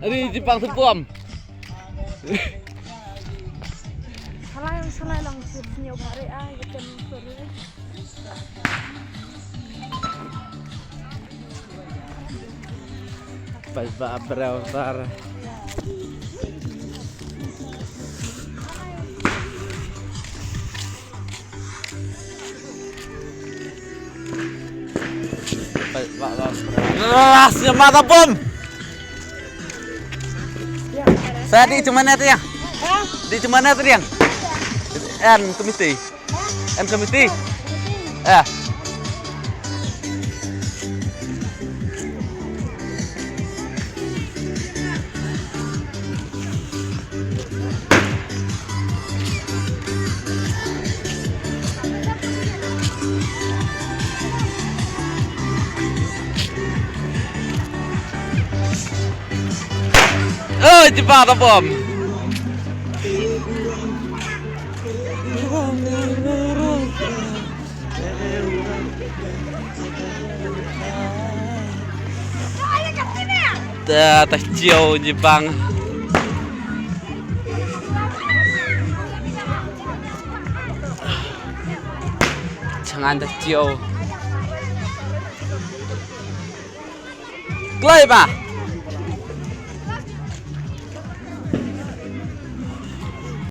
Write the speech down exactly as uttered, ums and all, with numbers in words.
Ari jipang tu bom. Salai, salai lang sip nyo bare ah, item sore. Pas ba browser. Pas ba browser. Ah, siapa tak bom? Saya di cuma net ya. Di cuma net yang. En komiti. En komiti. Eh. Oi, jipang ta bom. Ta, ta chiu jipang. Changan ta chiu. Kloi ba.